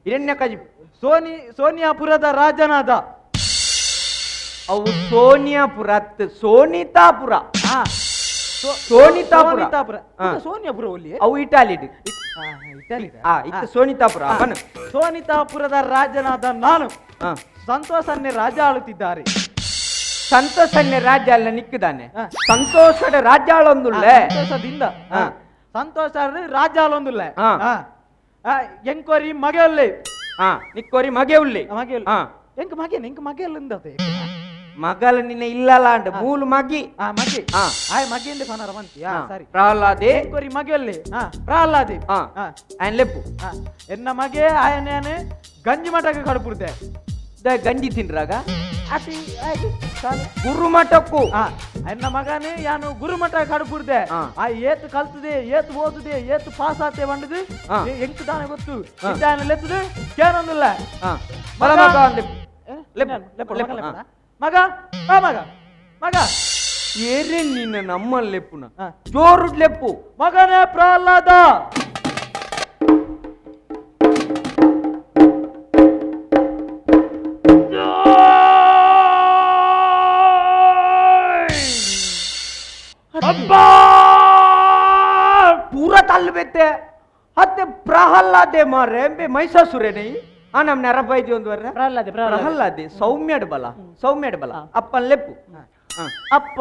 ಹಿರಣ್ಯ ಕಶ್ಯಪ್ ಸೋನಿಯಾಪುರದ ರಾಜನಾದ. ಅವು ಸೋನಿಯಾಪುರ ಸೋನಿತಾಪುರ. ಸೋನಿತಾಪುರ. ಸೋನಿಯಾಪುರ ಒಲ್ಲಿ? ಅವು ಇಟಾಲಿ. ಸೋನಿತಾಪುರ. ಸೋನಿತಾಪುರದ ರಾಜನಾದ ನಾನು ಸಂತೋಷನ್ನೇ ರಾಜ ಆಳುತ್ತಿದ್ದಾರೆ. ಸಂತೋಷನ್ನೇ ರಾಜ್ಯ ಅಲ್ಲ ನಿಕ್ಕಿದಾನೆ. ಸಂತೋಷದ ರಾಜ್ಯ ಆಳೊಂದುಳ್ಳೆ. ಸಂತೋಷದಿಂದ ಸಂತೋಷ ರಾಜ್ಯ ಆಳೊಂದುಳ್ಳೆ. ಎಂಕೋರಿ ಮಗೆ ಉಳ್ಳೆ. ನಿಕ್ಕೋರಿ ಮಗೆ ಉಳ್ಳೆ. ಮಗೆ ಎಂಕ್ ಮಗೇನೆ ಎಂಕ್ ಮಗೆಲ್ಲ. ಮಗಲ ನಿನ್ನ ಇಲ್ಲಲ್ಲ ಅಂಡ್ ಮೂಲು ಮಗಿ. ಮಗಿ. ಆಯ್ ಮಗಿಯಿಂದ ಪನಾರ ಬಂತಿ. ಸರಿ. ಪ್ರಹ್ಲಾದೆ. ಎಂಕೋರಿ ಮಗೆ ಉಳ್ಳೆ. ಪ್ರಹ್ಲಾದೆ. ಆಯನ್ ಲೆಪ್ಪು. ಎನ್ನ ಮಗೆ ಆಯನೇನೆ ಗಂಜಿ ಮಠಕ್ಕೆ ಕಡುಪುಡ್ದೆ. ಗಂಜಿ ತಿನ್ರಾಗ ಗುರುಮಠಕ್ಕೂ. ಎನ್ನ ಮಗನೇ ಯಾನು ಗುರುಮಠ ಕಡುಪುಡ್ದೆ. ಆ ಏತು ಕಲ್ತದೆ ಏತು ಓದುದೆ ಏತು ಪಾಸ್ ಆತೆ ಬಂಡದು ಎಂಕ್ ತಾನೆ ಗೊತ್ತು. ಲೆತ್ತದು ಕೇನೊಂದಿಲ್ಲ. ಮಗ ಮಗ ಮಗ ಏರೇ ನಿನ್ನ ನಮ್ಮ ಲೆಪ್ಪುನ ಜೋರು ಲೆಪ್ಪು. ಮಗನೇ ಪ್ರಹ್ಲಾದ. ಅಬ್ಬಾ ಪೂರ ತಲ್ಲು ಬೆತ್ತೆ ಅತ್ತೆ ಪ್ರಹ್ಲಾದೆ ಮಾರ್ರೆ ಎಂಬೆ ಮೈಸಾಸುರೇನೆ. ಆ ನಮ್ ನೆರಪ ಐತಿ ಒಂದು ವರ್ರೆ ಪ್ರಹ್ಲಾದೆ ಪ್ರಹ್ಲಾದೆ ಸೌಮ್ಯಡ್ ಬಲ ಸೌಮ್ಯಡ್ ಬಲ ಅಪ್ಪನ್ ಲೆಪ್ಪು. ಅಪ್ಪ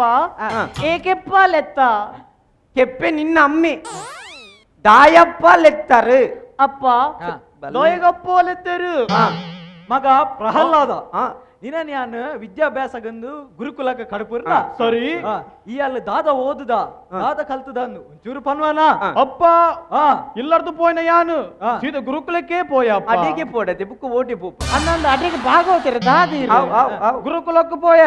ಏಕೆಪ್ಪ ಲೆತ್ತ ಕೆಪ್ಪೆ ನಿನ್ನ ಅಮ್ಮೆ ದಾಯಪ್ಪ ಲೆತ್ತಾರು. ಅಪ್ಪ ದೋಯಗಪ್ಪ ಲೆತ್ತರು. ಮಗ ಪ್ರಹ್ಲಾದ ನಿನ್ನ ನಾನು ವಿದ್ಯಾಭ್ಯಾಸಗಂದು ಗುರುಕುಲಕ್ಕೆ ಕಡುಪುರ್ನ. ಸರಿ. ಈ ಅಲ್ಲಿ ದಾದ ಓದುದ ದಾದ ಕಲ್ತದ ಒಂಚೂರು ಪನ್ವನ. ಅಪ್ಪ ಇಲ್ಲರ್ದು ಪೋಯ್ನ ಯಾನು ಸೀದಾ ಗುರುಕುಲಕ್ಕೆ ಪೋಯ. ಅಡಿಗೆ ಪೋಡದೆ ಬುಕ್ ಓಟಿ ಪೋಪ ಅನ್ನೊಂದು ಅಡಿಗೆ ಭಾಗವತಿರ ದಾದಿ ಗುರುಕುಲಕ್ಕೆ ಪೋಯ.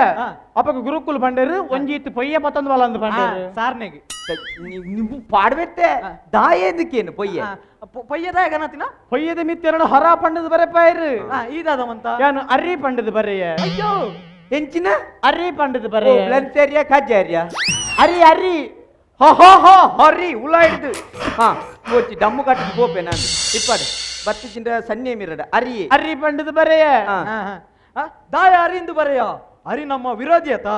ಅಪ್ಪಗ ಗುರುಕುಲ ಬಂಡೇರು ಒಂಜಿ ಇತ್ತು ಪೊಯ್ಯ ಪತ್ತೊಂದು ಬಲ ಅಂದು ಬಂಡೇರು ಸಾರ್ನೆಗೆ ನೀವು ಪಾಡ್ಬೆತ್ತೆ ದಾಯೇದಕ್ಕೇನು ಪೊಯ್ಯ ಪೊಯ್ಯದ ಗಣತಿನ ಪೊಯ್ಯದ ಮಿತ್ತೆರಡು ಹೊರ ಪಂಡದ ಬರೆ ಪಾಯ್ರು. ಈದಾದ ಮಂತ ಯಾನು ಅರ್ರಿ ಪಂಡದ ಬರೆಯ. ಅಯ್ಯೋ ಎಂಚಿನ ಅರ್ರಿ ಪಂಡದ ಬರೆಯ. ಬ್ಲನ್ಸೇರಿಯ ಕಜ್ಜಾರಿಯ ಅರಿ ಅರಿ ಹೋ ಹೋ ಹೋ ಹರಿ ಉಳ ಹಿಡ್ದು. ಹಾ ಹೋಚಿ ಡಮ್ಮು ಕಟ್ಟಿದ್ ಪೋಪೆ ನಾನು ಇಪ್ಪಾಡು ಬತ್ತಿ ಚಿಂದ ಸನ್ನೆ ಮಿರಡ ಅರಿ ಅರ್ರಿ ಪಂಡದ ಬರೆಯ. ದಾಯ ಅರಿಂದು ಬರೆಯ. ಅರಿ ನಮ್ಮ ವಿರೋಧಿ ಆತ.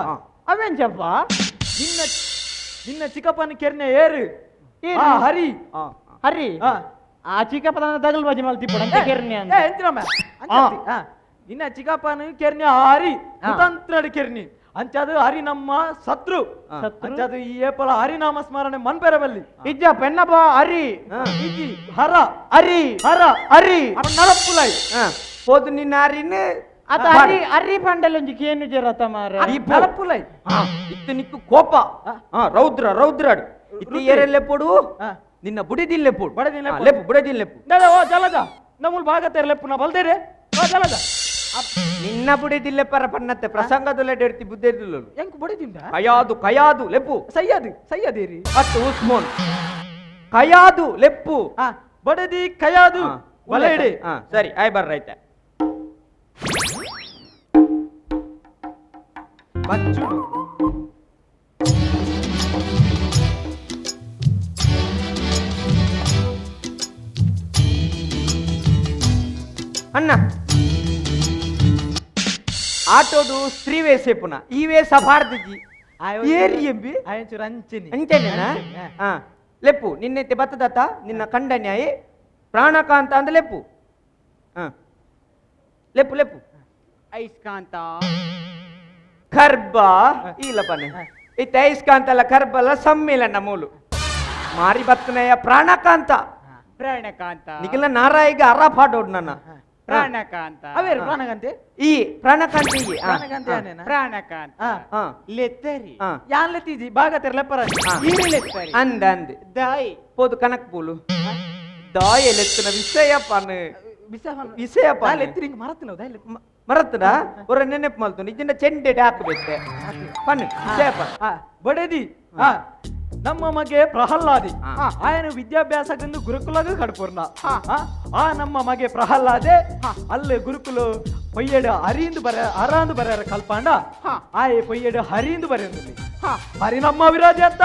ಅವೇಂಚಪ್ಪ ನಿನ್ನ ನಿನ್ನ ಚಿಕ್ಕಪ್ಪನ ಕೆರ್ನೆ ಏರು ಹರಿ ಹರಿ. ಆ ಚಿಕ್ಕಪ್ಪನ ದಗಲ್ ಬಾಜಿ ಮಲ್ತಿಪ್ಪಡು ಅಂತ ಕೆರ್ನೆ ಅಂತ. ನಿನ್ನ ಚಿಕ್ಕಪ್ಪನ ಕೆರ್ನೆ ಹರಿ ಕುತಂತ್ರಡು ಕೆರ್ನಿ ಅಂಚಾದು ಹರಿ ನಮ್ಮ ಶತ್ರು. ಅಂಚಾದು ಈ ಏಪಲ ಹರಿನಾಮ ಸ್ಮರಣೆ ಮನ್ಪೆರಬಲ್ಲಿ ಇಜ್ಜ ಪೆನ್ನಪ್ಪ ಹರಿ ಇಜ್ಜಿ ಹರ ಹರಿ ಹರ ಹರಿ ನಡಪುಲೈ ಹೋದು ನಿನ್ನ ಹರಿನ ಅತ ಹರಿ ಹರಿ ಪಂಡಲ್ ಒಂಜಿ ಕೇನು ಜರತ ಮಾರ ನಡಪುಲೈ. ಇತ್ತು ನಿಕ್ಕು ಕೋಪ ರೌದ್ರ ರೌದ್ರಾಡು ಇತ್ತು ಏರೆಲ್ಲೆ ಪೋಡು ನಿನ್ನ ಬುಡಿದಿಲ್ಲೆ ಪೋಡು ಬಡದಿಲ್ಲ ಲೆಪ್ಪು ಬುಡದಿಲ್ಲೆಪ್ಪು. ಓ ಜಲಜ ನಮ್ಮಲ್ ಭಾಗತೇರ್ ಲೆಪ್ಪು ನಾ ಬಲ್ದೇರೆ. ಓ ಜಲಜ ನಿನ್ನ ಬುಡಿದಿಲ್ಲ ಪರ ಪನ್ನತ್ತೆ ಪ್ರಸಂಗದಲ್ಲ ಎಡ್ತಿ ಬುದ್ಧಿದಿಲ್ಲ. ಎಂಕ್ ಬೊಡೆದಿಂಡ. ಕಯಾದು ಕಯಾದು ಲೆಪ್ಪು. ಸಯ್ಯದು ಸಯ್ಯದೇರಿ. ಅತ್ತು ಉಸ್ಮೋನ್ ಕಯಾದು ಲೆಪ್ಪು. ಬಡದಿ ಕಯಾದು ಬಲ ಇಡಿ. ಸರಿ ಆಯ್ ಬರ್ರೈತೆ. ಬಚ್ಚು ಅಣ್ಣ ಆಟೋಡು ಸ್ತ್ರೀ ವೇಷ ಪುನಃ ಈ ವೇಷ ಭಾರತಜಿ ಏರಿ ಎಂಬಿ ಅಂಚೆನೆ ಅಂಚೆನೇನಾ? ಹಾ ಲೆಪ್ಪು ನಿನ್ನೆತ್ತೆ ಬತ್ತದತ್ತ ನಿನ್ನ ಕಂಡನ್ಯಾಯಿ ಪ್ರಾಣಕಾಂತ ಅಂದ ಲೆಪ್ಪು. ಹಾ ಲೆಪ್ಪು ಲೆಪ್ಪು. ಐಸ್ಕಾಂತ ಕರ್ಬ ಇಲ್ಲ ಪನೆ ಇತ್ತ ಐಸ್ಕಾಂತ ಅಲ್ಲ ಕರ್ಬಲ್ಲ ಸಮ್ಮೇಳನ ಮೂಲು ಮಾರಿ ಬತ್ತನೆಯ ಪ್ರಾಣಕಾಂತ. ಪ್ರಾಣಕಾಂತ ನಿಖಿಲ ನಾರಾಯಿಗ ಅರ ಪಾಡೋಡ್ ನನ್ನ ಪ್ರಾಣಕಾಂತ. ಅವೇರು ಪ್ರಾಣಕಾಂತೆ ಈ ಪ್ರಾಣಕಾಂತ ಈ ಪ್ರಾಣಕಾಂತ ಯಾನೇನಾ? ಪ್ರಾಣಕಾಂತ ಲೆತ್ತರಿ ಯಾನ್ ಲೆತ್ತೀಜಿ ಬಾಗ ತೆರಲೆಪ್ಪರ ಈರು ಲೆತ್ತರಿ ಅಂದ ಅಂದ ದಾಯಿ ಪೋದು ಕನಕ್ ಪೂಲು ದಾಯ ಲೆತ್ತನ ವಿಷಯ ಪನ್ ವಿಷಯ ಪನ್ ಲೆತ್ತಿರಿ ಹಿಂಗ್ ಮರತ್ತಿನ ದಾಯ್ ಮರತ್ತದ ಒರ ನೆನಪು ಮಲ್ತು ನಿಜನ ಚೆಂಡೆ ಹಾಕಬೇಕು ಪನ್ ವಿಷಯ ಪನ್. ಬಡದಿ ನಮ್ಮ ಮಗೆ ಪ್ರಹ್ಲಾದಿ ಆಯನ ವಿದ್ಯಾಭ್ಯಾಸಕ್ಕೆಂದು ಗುರುಕುಲಗ ಕಡ್ಪುರ್ನ ಆ ನಮ್ಮ ಮಗೆ ಪ್ರಹ್ಲಾದೆ ಅಲ್ಲಿ ಗುರುಕುಲ ಪೊಯ್ಯಡು ಹರಿಂದು ಬರ ಅರಾಂದು ಬರ ಕಲ್ಪಾಂಡ ಆಯೆ ಪೊಯ್ಯಡು ಹರಿಂದು ಬರೆಯಂದಿಲ್ಲಿ ಹರಿ ನಮ್ಮ ವಿರಾಜಿ ಅತ್ತ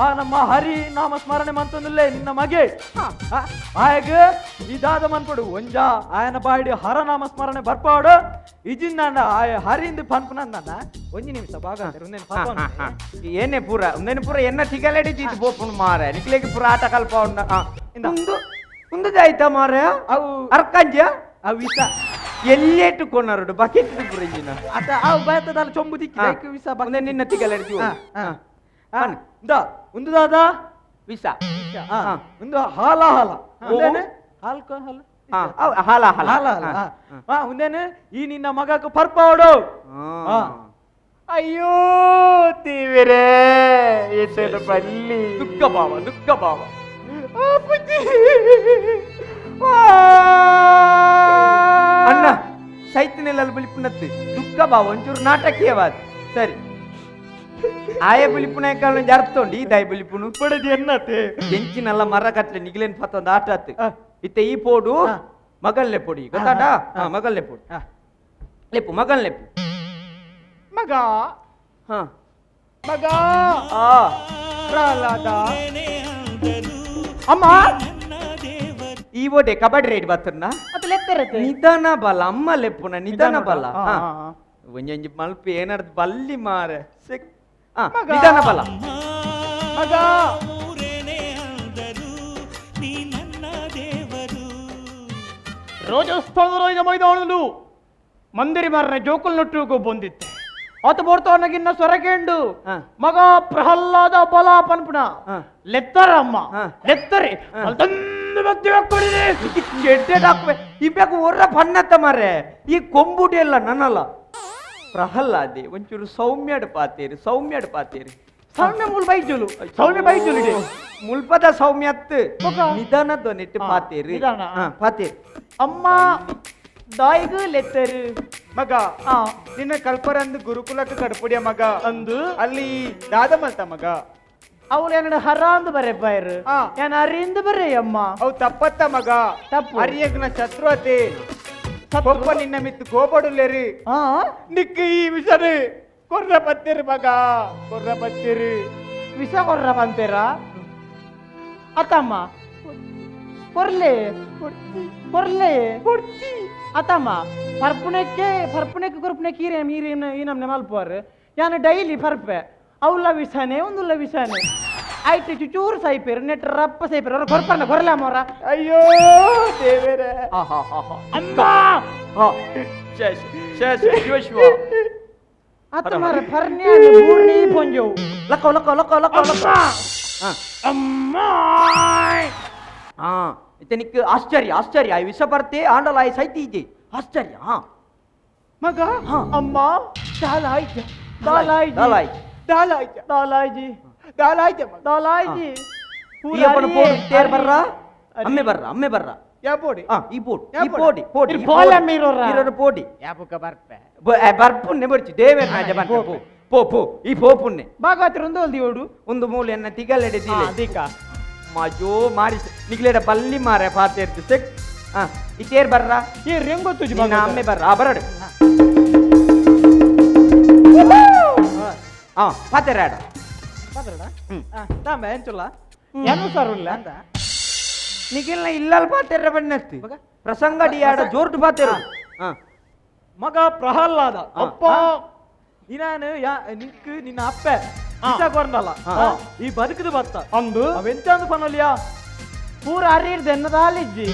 ಆ ನಮ್ಮ ಹರಿ ನಾಮ ಸ್ಮರಣೆ ಮಂತಂದಿಲ್ಲೇ ನಿನ್ನ ಮಗೆ ಆಯಗ ಇದಾದ ಮನ್ಪಡು ಒಂಜ ಆಯನ ಬಾಯಿಡಿ ಹರ ನಾಮ ಸ್ಮರಣೆ ಬರ್ಪಾಡು ಇಜಿನ್ನ ಆಯ ಹರಿಂದು ಪನ್ಪುನಂದನ್ನ ಒಂಜಿ ನಿಮಿಷ ಬಾಗ. ಏನೇ ಪೂರ ಒಂದೇನು ಪೂರ ಎನ್ನ ತಿಗಲೆಡಿ ಜೀತ್ ಬೋಪುಣ್ ಮಾರೆ ನಿಕ್ಲೇಗೆ ಪೂರ ಆಟ ಕಲ್ಪ ಉಂಡ ಉಂದು ಉಂದು ಆಯ್ತಾ ಮಾರೆ ಅವು ಅರ್ಕಂಜ ಅವು ವಿಸ ಎಲ್ಲೇಟು ಕೊನರುಡು ಬಕೆಟ್ ಪೂರ ಇಂಜಿನ ಅತ ಅವು ಬಯತದಲ್ಲ ಚೊಂಬು ದಿಕ್ಕಿ ವಿಸ. ಒಂದೇ ನಿನ್ನ ತಿಗಲೆಡಿ. ಇಂದ ಒಂದು ದಾದಾ ವಿಸ ಒಂದು ಹಾಲ ಹಾಲ ಹಾಲ್ಕ ಹಾಲ ಹಾಲ ಹಾಲ ಹಾಲ ಹಾಲ ಒಂದೇನು ಈ ನಿನ್ನ ಮಗಕ್ಕೆ ಪರ್ಪಾವಡು. ಅಯ್ಯೋ ತೀವಿರೇ ಎತ್ತದ ಬಲ್ಲಿ ದುಃಖ ಭಾವ ದುಃಖ ಭಾವ. ಅಣ್ಣ ಸೈತಿನೆಲ್ಲ ಬಿಳಿಪುನತ್ತು ದುಃಖ ಭಾವ ಒಂಚೂರು ನಾಟಕೀಯವಾದ ಸರಿ ಆಯ ಬಿಳಿಪುನ ಕಾಲ ಅರ್ಥ ಉಂಡು ಈ ದಾಯ ಬಿಳಿಪುನು ಬಡದಿ ಎನ್ನತೆ ಎಂಚಿನಲ್ಲ ಮರ ಕಟ್ಲೆ ನಿಗಿಲೇನ್ ಪತ್ತೊಂದು ಆಟ ಆತು ಇತ್ತೆ ಈ ಪೋಡು ಮಗಲ್ಲೆ ಪೊಡಿ ಗೊತ್ತಾಟ. ಮಗಲ್ಲೆ ಪೊಡಿ ಲೆಪ್ಪು ಮಗನ್ ಲೆಪ್ಪು. ಮಗ ಮಗ ಪ್ರಹ್ಲಾದ ಅಮ್ಮ ಈ ಓಡೆ ಕಬಡ್ಡಿ ರೇಟ್ ಬತ್ತರ್ನ ನಿಧಾನ ಬಲ ಅಮ್ಮ ಲೆಪ್ಪುನ ನಿಧಾನ ಬಲ ಒಂಜೊಂಜಿ ಮಲ್ಪು ಏನಾರ್ದು ಬಲ್ಲಿ ಮಾರೆ ಸಿಕ್ ನಿಧಾನ ಬಲ ಮಗ. ರಾಜಸ್ಥಾನದ ಮೈದಾನಲು ಮಂದಿರಿ ಮಾರನ ಜೋಕುಲ್ ನೊಟ್ಟುಗು ಬಂದಿತ್ತೆ ಆತ ಬೋರ್ತಾವನಗಿನ್ನ ಸೊರಕೆಂಡು ಮಗ ಪ್ರಹ್ಲಾದ ಬಲ ಪನ್ಪುಣ ಲೆತ್ತರಮ್ಮ ಲೆತ್ತರಿ ಇಬ್ಯಾಕ ಒರ್ರ ಪನ್ನತ್ತ ಮಾರೆ ಈ ಕೊಂಬುಡಿ ಎಲ್ಲ ನನ್ನಲ್ಲ ಪ್ರಹ್ಲಾದಿ ಒಂಚೂರು ಸೌಮ್ಯಡ್ ಪಾತೇರಿ ಸೌಮ್ಯಡ್ ಪಾತೇರಿ. ಸೌಮ್ಯ ಮುಲ್ ಬೈಜುಲು ಸೌಮ್ಯ ಬೈಜುಲು ಮುಲ್ಪದ ಸೌಮ್ಯತ್ ನಿಧಾನ ದೊನಿಟ್ಟು ಪಾತೇರಿ ಪಾತೇರಿ. ಅಮ್ಮ ದಾಯಿಗು ಲೆತ್ತರು ಮಗ ನಿನ್ನ ಕಲ್ಪರಂದು ಗುರುಕುಲಕ್ಕೆ ಕಡ್ಪುಡಿಯ ಮಗ ಅಂದು ಅಲ್ಲಿ ದಾದ ಮಲ್ತ ಮಗ ಅವಳು ಏನಡ ಹರ ಅಂದು ಬರೆ ಬೈರು ಏನ ಅರಿಂದು ಬರೆ ಅಮ್ಮ ಅವು ತಪ್ಪತ್ತ ಮಗ ತಪ್ಪು ಅರಿಯಗ್ನ ಶತ್ರು ಅತೆ ಒಪ್ಪ ನಿನ್ನ ಮಿತ್ತು ಕೋಪಡುಲ್ಲೇರಿ ನಿಕ್ಕ ಈ ವಿಷರು ಕೊರ್ರ ಪತ್ತೇರು ಮಗ ಕೊರ್ರ ಪತ್ತೇರು ವಿಷ ಕೊರ್ರ ಬಂತೇರ ಅತ್ತಮ್ಮ ಕೊರ್ಲೆ ಕೊರ್ಲೆ ಅತ್ತಮ್ಮ ಪರ್ಪುಣಕ್ಕೆ ಪರ್ಪುಣಕ್ಕೆ ಕೊರ್ಪುಣಕ್ಕೆ ಈರೆ ಈರೆ ಈ ನಮ್ನೆ ಮಲ್ಪುವಾರು ಯಾನು ಡೈಲಿ ಪರ್ಪೆ ಅವಲ್ಲ ವಿಷಾನೆ ಒಂದುಲ್ಲ ವಿಷಾನೆ ಆಯ್ತು ಚುಚೂರು ಸೈಪೇರು ನೆಟ್ ರಪ್ಪ ಸೈಪೇರು ಅವ್ರು ಕೊರ್ಪರ್ನ ಕೊರ್ಲ ಮೋರ. ಅಯ್ಯೋ ದೇವರೇ. ಅಮ್ಮ ಶಿವ ಶಿವ ಅತ್ತ ಮಾರ ಪರ್ನ್ಯ ಪೂರ್ಣಿ ಪೊಂಜವು ಲಕ್ಕೋ ಲಕ್ಕೋ ಲಕ್ಕೋ ಲಕ್ಕೋ ಲಕ್ಕೋ. ಅಮ್ಮ ಇತನಿಕ್ ಆಶ್ಚರ್ಯ ಆಶ್ಚರ್ಯ ಈ ವಿಷ ಬರ್ತೆ ಆಂಡಲ ಆಯ್ ಸೈತಿ ಇಜೆ ಆಶ್ಚರ್ಯ. ಮಗ ಅಮ್ಮ ದಾಲಾಯ್ಜ ದಾಲಾಯ್ಜಿ ದಾಲಾಯ್ಜಿ ದಾಲಾಯ್ಜ ದಾಲಾಯ್ಜಿ ದಾಲಾಯ್ಜ ದಾಲಾಯ್ಜಿ ಈ ಅಪ್ಪನ ಪೋಡು ತೇರ್ ಬರ್ರ ಅಮ್ಮೆ ಬರ್ರ ಅಮ್ಮೆ ಬರ್ರ. ಯಾ ಪೋಡಿ. ಈ ಪೋಡ್, ಈ ಪೋಡಿ ಪೋಡಿ. ಇರ್ ಪೋಲ ಮೀರೋರ. ಇರೋರು ಪೋಡಿ. ಯಾಪುಕ ಬರ್ಪೆ. ಬರ್ಪುನ್ನೆ ಬರ್ಚಿ ದೇವೇರ್ ನಾಜ ಬಂತ. ಪೋ ಪೋ ಪೋ ಈ ಪೋಪುನ್ನೆ. ಭಾಗವತರು ಒಂದು ಅಲ್ದಿ ಓಡು. ಒಂದು ಮೂಲೆ ಎನ್ನ ತಿಗಲೆಡೆ ದಿಲೆ. ದಿಕ್ಕ ಮಜೋ ಮಾರಿ ನಿಗ್ಲೇಡ ಪಲ್ಲಿ ಮಾರೆ ಪಾತೇರ್ದು ಸೆಕ್. ಇತೇರ್ ಬರ್ರಾ. ಈ ರೆಂಗೋ ತುಜಿ. ನಿನ್ನ ಅಮ್ಮೆ ಬರ್ರ. ಬರಡು. ಪಾತೇರಾಡ. ತಾಂಬೆ ಎಂಚುಲ್ಲ. ಏನು ಸರ್ ಇಲ್ಲ. ನಿಗಿಲ್ಲ ಇಲ್ಲಲ್ ಪಾತೇರ ಬಣ್ಣತ್ತಿ ಪ್ರಸಂಗ ಡಿಯಾಡ ಜೋರ್ಡು ಪಾತೇರು. ಮಗ ಪ್ರಹ್ಲಾದ ಅಪ್ಪ ಇನಾನು ಯಾ ನಿಕ್ ನಿನ್ನ ಅಪ್ಪೆ ಇಸ ಕೊರ್ನಲ್ಲ ಈ ಬದುಕುದು ಬತ್ತ ಅಂದು ಅವೆಂಚಂದು ಪನೊಲಿಯಾ ಪೂರ ಅರಿರ್ದು ಎನ್ನದಾಲಿಜ್ಜಿ.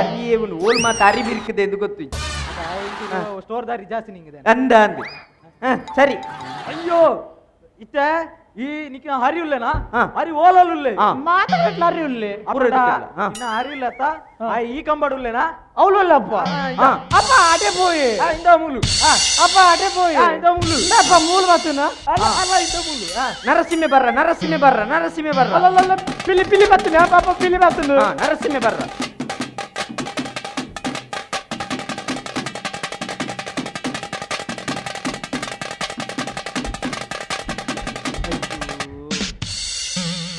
ಅರಿಯೇ ಉಂಡು ಓಲ್ ಮಾತು ಅರಿ ಬಿರ್ಕದೆ ಎಂದು ಗೊತ್ತು. ಸ್ಟೋರ್ ದಾರಿ ಜಾಸ್ತಿ ನಿಂಗಿದೆ ಅಂದ ಅಂದು. ಸರಿ. ಅಯ್ಯೋ ಇತ್ತೆ ಈ ನಿಕ್ಕಿನ ಹರಿಯುಲ್ಲೇನಾ? ಹರಿ ಓಲಲ್ಲುಲ್ಲೆ. ಮಾತಾಡ್ಲ ಅರಿಯುಲ್ಲೆ. ನಿನ್ನ ಹರಿಯುಲ್ಲತ್ತ ಆ ಈ ಕಂಬಡುಲ್ಲೇನಾ? ಅವಳಲ್ಲಪ್ಪ. ಅಪ್ಪ ಅಟೆ ಪೋಯಿ. ಇಂದ ಮೂಲು. ಅಪ್ಪ ಅಟೆ ಪೋಯಿ. ಇಂದ ಮೂಲು. ಅಪ್ಪ ಮೂಲು ಬತ್ತುನ. ಅಲ್ಲ ಅಲ್ಲ ಇಂದ ಮೂಲು. ನರಸಿಂಹ ಬರ್ರ, ನರಸಿಂಹ ಬರ್ರ, ನರಸಿಂಹ ಬರ್ರ. ಅಲ್ಲಲ್ಲ ಪಿಲಿ ಪಿಲಿ ಬತ್ತುನ. ಅಪ್ಪ ಪಿಲಿ ಬತ್ತುನು. ನರಸಿಂಹ ಬರ್ರ.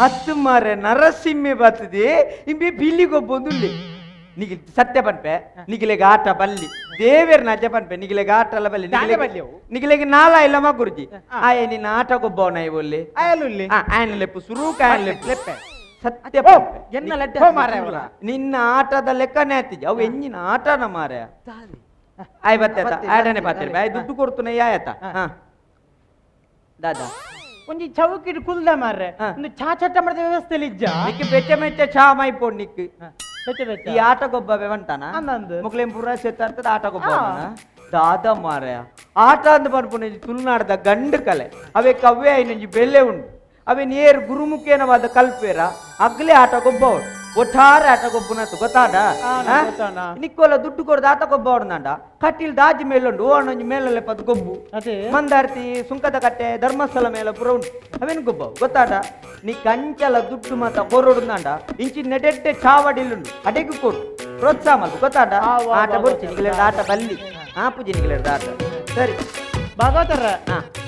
ಹತ್ತು ಮಾರೆ ನರಸಿಂಹೆ ಬರ್ತದೆ ಇಂಬೆ ಪಿಲಿಗೊಬ್ಬೊಂದುಲ್ಲೆ. ನಿಗಿಲ್ ಸತ್ಯ ಪನ್ಪೆ ನಿಗಿಲೆಗೆ ಆಟ ಬಲ್ಲಿ ದೇವೇರ್ ನಜ ಪನ್ಪೆ ನಿಗಿಲೆಗೆ ಆಟ ಅಲ್ಲ ಬಲ್ಲಿ. ನಿಗಿಲೆಗೆ ನಾಲ ಇಲ್ಲ ಮಗುರುಜಿ. ಆಯೆ ನಿನ್ನ ಆಟ ಗೊಬ್ಬವನ ಒಲ್ಲೆ ಆಯನ ಲೆಪ್ಪು ಸುರೂಕ ಆಯನ ಲೆಪ್ಪು ಲೆಪ್ಪೆ. ಸತ್ಯ ಪನ್ಪೆ. ಎನ್ನ ಲಡ್ಡೆ ನಿನ್ನ ಆಟದ ಲೆಕ್ಕನೇ ಆತಿಜಿ ಅವು ಎಂಜಿನ ಆಟನ ಮಾರೆ. ಆಯ್ ಬತ್ತೆ ಆಡನೆ ಪಾತ್ರೆ ಆಯ್ ದುಡ್ಡು ಕೊಡ್ತುನ ಆಯತ. ದಾದಾ ಒಂಜಿ ಚೌಕಿಡ್ ಕುಲ್ದ ಮಾರ್ರೆ ಒಂದು ಚಾ ಚಟ್ಟ ಮಾಡಿದ ವ್ಯವಸ್ಥೆ ಇಜ್ಜ. ನಿಕ್ ಬೆಚ್ಚ ಮೆಚ್ಚ ಚಾ ಮೈಪೋಡ್ ನಿಕ್ ಬೆಚ್ಚ ಬೆಚ್ಚ. ಈ ಆಟ ಗೊಬ್ಬವೆ ಬಂತಾನ ಮುಕ್ಲೇಂ ಪೂರ ಸೆತ್ತರ್ತದ ಆಟ ಗೊಬ್ಬ ದಾದ ಮಾರ್ರೆ. ಆಟ ಅಂದ್ ಪನ್ಪುನ ತುಳುನಾಡದ ಗಂಡು ಕಲೆ ಅವೇ ಕವ್ವೆ ಐನಂಜಿ ಬೆಲೆ ಉಂಡು ಅವೇ ನೇರ್ ಗುರುಮುಖೇನವಾದ ಕಲ್ಪೇರ ಅಗ್ಲೇ ಆಟ ಗೊಬ್ಬವಡು ಒಟ್ಟಾರೆ ಆಟ ಗೊಬ್ಬನತ್ತು ಗೊತ್ತಾಡ. ನಿಕ್ಕೋಲ ದುಡ್ಡು ಕೊಡ್ದು ಆಟ ಗೊಬ್ಬವಡು ಕಟ್ಟಿಲ್ ದಾಜಿ ಮೇಲುಂಡು ಓಣೊಂಜಿ ಮೇಲಲ್ಲೇ ಪದ್ ಗೊಬ್ಬು ಮಂದಾರ್ತಿ ಸುಂಕದ ಕಟ್ಟೆ ಧರ್ಮಸ್ಥಳ ಮೇಲ ಪುರ ಉಂಟು ಅವೇನು ಗೊಬ್ಬವು ಗೊತ್ತಾಡ. ನೀ ಕಂಚಲ ದುಡ್ಡು ಮಾತ ಕೊರೊಡುಂದಾಂಡ ಇಂಚಿ ನೆಡೆಡ್ಡೆ ಚಾವಡಿಲ್ಲುಂಡು ಅಡೆಗು ಕೊಡು ಪ್ರೋತ್ಸಾಹ ಮಲ್ಪು ಗೊತ್ತಾಡ. ಆಟ ಬೊರ್ಚಿ ನಿಗಲೆಡ್ ಆಟ ಬಲ್ಲಿ ಆಪುಜಿ ನಿಗಲೆಡ್ ಆಟ. ಸರಿ ಭಾಗವತರ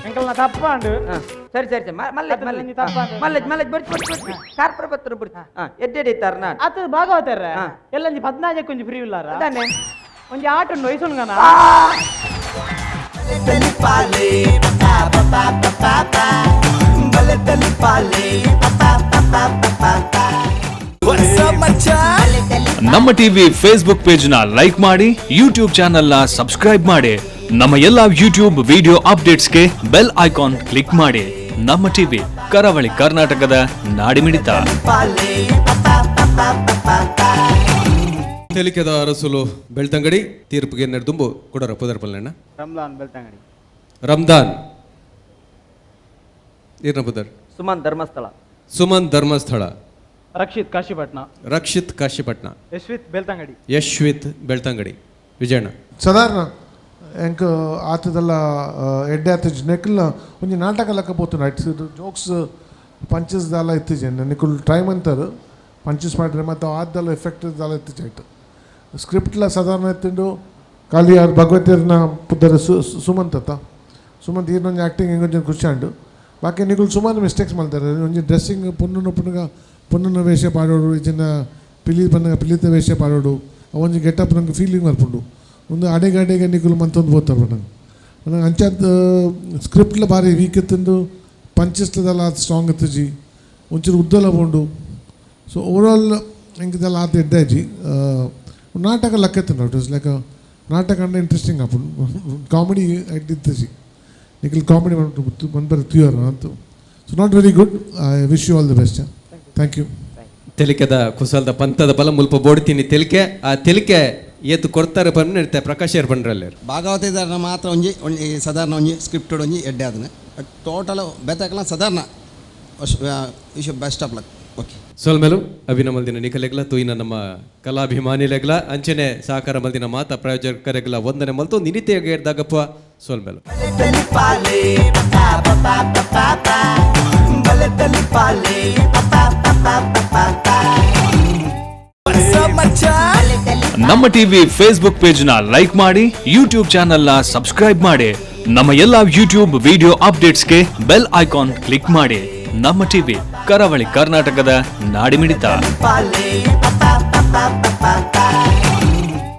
ಎಂಕಲ್ನ ತಪ್ಪಾಂಡು. ಸರಿ ಸರಿ ಸರಿ ಮಲ್ಲೆಜ್ ಮಲ್ಲೆಜ್ ಮಲ್ಲೆಜ್ ಮಲ್ಲೆಜ್ ಬರ್ಚಿ ಬರ್ಚಿ ಬರ್ಚಿ ಕಾರ್ಪರ ಪತ್ರ ಬರ್ಚಿ ಎಡ್ಡೆಡ್ ಇತ್ತಾರ ನಾನು ಅದು ಭಾಗವತರ ಎಲ್ಲ ಒಂಜಿ 14 ಒಂಜಿ ಫ್ರೀ ಇಲ್ಲಾರ ಅದಾನೆ ಒಂಜಿ ಆಟ ಉಂಡು ವಯಸ್ಸುಂಗನ. ನಮ್ಮ ಟಿವಿ ಫೇಸ್ಬುಕ್ ಪೇಜ್ ನ ಲೈಕ್ ಮಾಡಿ, ಯೂಟ್ಯೂಬ್ ಚಾನೆಲ್ ನ ಸಬ್ಸ್ಕ್ರೈಬ್ ಮಾಡಿ, ನಮ್ಮ ಎಲ್ಲಾ ಯೂಟ್ಯೂಬ್ ವಿಡಿಯೋ ಅಪ್ಡೇಟ್ಸ್ಗೆ ಬೆಲ್ ಐಕಾನ್ ಕ್ಲಿಕ್ ಮಾಡಿ. ನಮ್ಮ ಟಿವಿ ಕರಾವಳಿ ಕರ್ನಾಟಕದ ನಾಡಿಮಿಡಿತ. ತೆಲಿಕೆದ ಅರಸುಲು ಬೆಳ್ತಂಗಡಿ ತೀರ್ಪಿಗೆ ನೆಡ್ದುಂಬು ಕೊಡರ ಪುದರ್ ಪಲ್ಲೆಣ್ಣ. ರಂಜಾನ್ ಬೆಳ್ತಂಗಡಿ. ರಂಜಾನ್ ಈರ್ನ ಪುದರ್. ಸುಮನ್ ಧರ್ಮಸ್ಥಳ. ಸುಮನ್ ಧರ್ಮಸ್ಥಳ. ರಕ್ಷಿತ್ ಕಾಶಿಪಟ್ನ. ರಕ್ಷಿತ್ ಕಾಶಿಪಟ್ನ. ಯಶ್ವಿತ್ ಬೆಳ್ತಂಗಡಿ. ಯಶ್ವಿತ್ ಬೆಳ್ತಂಗಡಿ. ವಿಜಯಣ್ಣ. ಸಾಧಾರಣ ಎಂಕ್ ಆತದಲ್ಲ ಎಡ್ಡೆ ಆತ ನೆಕ್ಲ ಒಂಜಿ ನಾಟಕ ಲೆಕ್ಕ ಪೋತುಂಡು ಐಟ್ ಜೋಕ್ಸ್ ಪಂಚಸ್ ದಾಲ ಇತ್ತಿಜೆ ನಿಕುಲ್ ಟ್ರೈ ಮಂತರು ಪಂಚಸ್ ಮಾಡ್ರೆ ಮತ್ತು ಆದ್ದಲ್ಲ ಎಫೆಕ್ಟ್ ದಾಲ ಇತ್ತಿಜೆ ಐಟ್ ಸ್ಕ್ರಿಪ್ಟ್ಲ ಸಾಧಾರಣ ಇತ್ತಿಂಡು ಖಾಲಿ ಆರ್ ಭಗವತಿಯರ್ನ ಪುದರ್ ಸುಮಂತ್ ಅತ್ತ ಸುಮಂತ್ ಈರ್ನೊಂಜಿ ಆ್ಯಕ್ಟಿಂಗ್ ಎಂಗೊಂಜಿ ಖುಷಿ ಆಂಡು ಬಾಕಿ ನಿಕುಲ್ ಸುಮಾರು ಮಿಸ್ಟೇಕ್ಸ್ ಮಾಡ್ತಾರೆ ಒಂಜಿ ಡ್ರೆಸ್ಸಿಂಗ್ ಪೊಣ್ಣುನ ಪುನಗ ಪೊಣ್ಣುನ ವೇಷ ಪಾಡೋಡು ಇಜ್ಜಿನ ಪಿಲಿ ಪನ್ನಗ ಪಿಲಿತ ವೇಷ ಪಾಡೋಡು ಒಂಜಿ ಗೆಟಪ್ ನಂಗೆ ಫೀಲಿಂಗ್ ಬರ್ಪುಂಡು ಒಂದು ಅಡೆಗೆ ಅಡೆಗೆ ನಿಕುಲು ಮಂತೊಂದು ಪೋತಾರೆ ನಂಗೆ ನಂಗೆ ಅಂಚಾತ್ ಸ್ಕ್ರಿಪ್ಟ್ಲ ಭಾರಿ ವೀಕ್ ಇತ್ತಂದು ಪಂಚಸ್ಲದಲ್ಲ ಅದು ಸ್ಟ್ರಾಂಗ್ ಇತ್ತುಜಿ ಒಂಚೂರು ಉದ್ದಲ ಪೋಂಡು ಸೊ ಓವರಾಲ್ ಎಂಕಿದೆಲ್ಲ ಆತ ಎಡ್ಡಾಜಿ ನಾಟಕ ಲಕ್ಕ ಇತ್ತು it is like ನಾಟಕ ಅಂದ್ರೆ ಇಂಟ್ರೆಸ್ಟಿಂಗ್ ಆಪುಂಡು ಕಾಮಿಡಿ ಇತ್ತುಜಿ ನಿಖಿಲ್ ಕಾಮಿಡಿ ಮನ್ಪರೆ ತೂಯರ್ ಅಂತು. So not very good. I wish you all the best. Thank you. ತೆಲಿಕೆದ ಕುಸಲ್ದ ಪಂಥದ ಬಲ ಮುಲ್ಪ ಬೋಡ್ತೀನಿ ತೆಲಿಕೆ ಆ ತೆಲಿಕೆ ಏತು ಕೊಡ್ತಾರೆ ಪನ್ನೆ ಪ್ರಕಾಶ್ ಪಂಡ್ರಲ್ಲಿ ಭಾಗವತಿದಾರನ ಮಾತ್ರ ಒಂಜಿ ಒಂಜಿ ಸಾಧಾರಣ ಒಂಜಿ ಸ್ಕ್ರಿಪ್ಟೆಡ್ ಒಂಜಿ ಎಡ್ಡೆ ಅದನ್ನ ಬಟ್ ಟೋಟಲ್ ಬೆತಕಲ ಸಾಧಾರಣ wish best of luck. Okay. ಸೋಲ್ಮೇಲು ಅಭಿನಮಲ್ದಿನ ನಿಖಲೆಗ್ಲ ತೂಯಿನ ನಮ್ಮ ಕಲಾಭಿಮಾನಿಲೆಗ್ಲ ಅಂಚನೆ ಸಹಕಾರ ಮಲ್ದಿನ ಮಾತಾ ಪ್ರಾಯೋಜಕರೆಗ್ಲ ವಂದನೆ ಮಲ್ತು ನಿನಿತೆಗೆ ಸೋಲ್ಮೇಲು. What's up, my child? ನಮ್ಮ ಟಿವಿ ಫೇಸ್ಬುಕ್ ಪೇಜ್ ನ ಲೈಕ್ ಮಾಡಿ, ಯೂಟ್ಯೂಬ್ ಚಾನೆಲ್ ನ ಸಬ್ಸ್ಕ್ರೈಬ್ ಮಾಡಿ. ನಮ್ಮ ಎಲ್ಲಾ ಯೂಟ್ಯೂಬ್ ವಿಡಿಯೋ ಅಪ್ಡೇಟ್ಸ್ಗೆ ಬೆಲ್ ಐಕಾನ್ ಕ್ಲಿಕ್ ಮಾಡಿ. ನಮ್ಮ ಟಿವಿ, ಕರಾವಳಿ ಕರ್ನಾಟಕದ ನಾಡಿಮಿಡಿತ. ಪಾಲೆ.